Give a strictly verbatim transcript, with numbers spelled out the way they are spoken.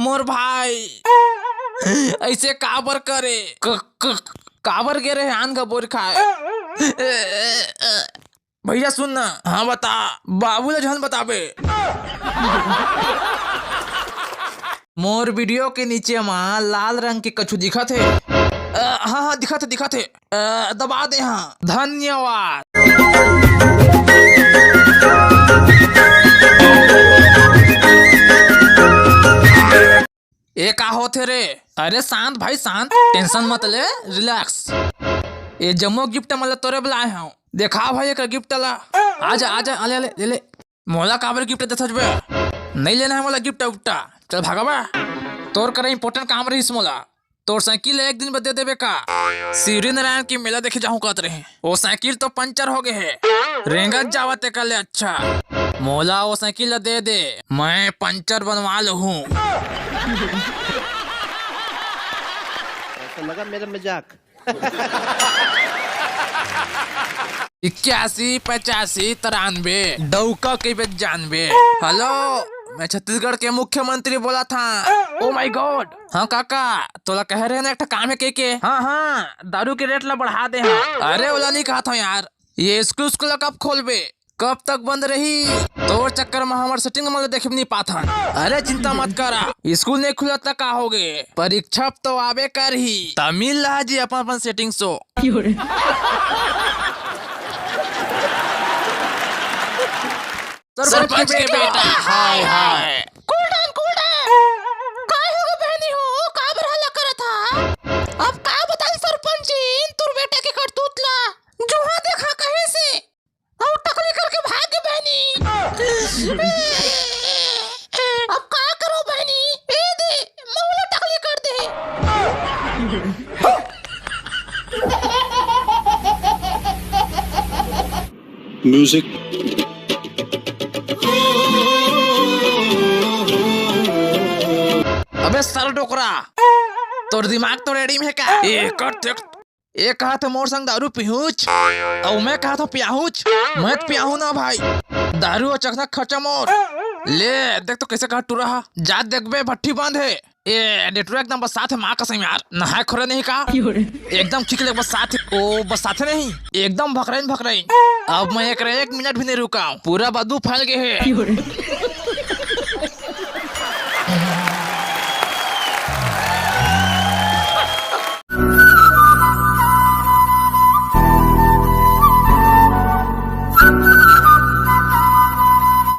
मोर भाई ऐसे काबर करे? क, क, काबर गे रहे आन का बोर खाए? भैया सुन ना। हाँ बता। बाबू ला झन बताबे। मोर वीडियो के नीचे मा लाल रंग के कछु दिखत हे? अ, हाँ हाँ, दिखत हे, दिखत हे। अ, दबा दे हाँ। धन्यवाद। ए का होथे रे? अरे शांत भाई शांत, टेंशन मत ले, रिलैक्स। ए जम्मो गिफ्ट मन ला तोरे बर लाए हंव। देखा भाई एक गिफ्ट ला। आजा आजा, अले अले ले ले। मोला काबर गिफ्ट देथस बे? नहीं लेना है मोला गिफ्ट उफ्टा। चल भागा बे। तोर करा इंपॉर्टेंट काम रहिस मोला। तोर साइकिल एक दिन बर दे देबे का? शिवरी नारायण के मेला देखे जाहूं कहत रहे। वो साइकिल तो पंचर हो गए है। रेंगत जावत तेकर ले अच्छा। मोला वो साइकिल ला दे दे, मैं पंचर बनवा लूं। कैसा लगा मेरा मजाक? इक्यासी पचासी तिरानबे, डौका के बेच जानबे। हेलो, मैं छत्तीसगढ़ के मुख्यमंत्री बोला था। Oh my God. हाँ काका, तोला कह रहे ना एक ठा काम है के के। हाँ हाँ, दारू के रेट ला बढ़ा दे हाँ। अरे ओला नहीं कहा था यार, ये स्कूल स्कूल ला कब खोलबे? कब तक बंद रही? तोर चक्कर में हमर सेटिंग मन ल देखे नहीं पाथन। अरे चिंता मत करा, स्कूल नहीं खुलत त का होगे, परीक्षा तो आबे करही। त मिल रहा जी अपन अपन सेटिंग सो। सरपंच के बेटा, हाय हाय। कूल डाउन, कूल डाउन। का होगे बहनी हो, का बर हल्ला करत हा? अब का बताई सरपंच जी, तोर बेटा के करतूत ला। जुहा देखा कहीं से। अउ टकली करके भाग गे बहनी। अब का करो बहनी? ए दे, महू ला टकली कर दे। म्यूजिक। अबे सर डोकरा, तोर दिमाग तो रेडी में है का? ए, कर देख। ए कहा था मोर संग दारू पीहूच, अउ मैं कहा था पियाहूच। मैं तो पियाहू ना भाई, दारू अउ चखना खर्चा मोर। ले देख तो कैसे कहा टूरा हा, जा देखबे भट्ठी बंद है। ए डेटुरा एकदम बस साथ है माँ कसम यार, नहाए खोरे नहीं का? एकदम खींच ले बस साथ है, ओ बस साथ है नहीं, एकदम भकराइन भकराइन। अब मैं एक एक मिनट भी नहीं रुका, पूरा बदबू फैल गए है।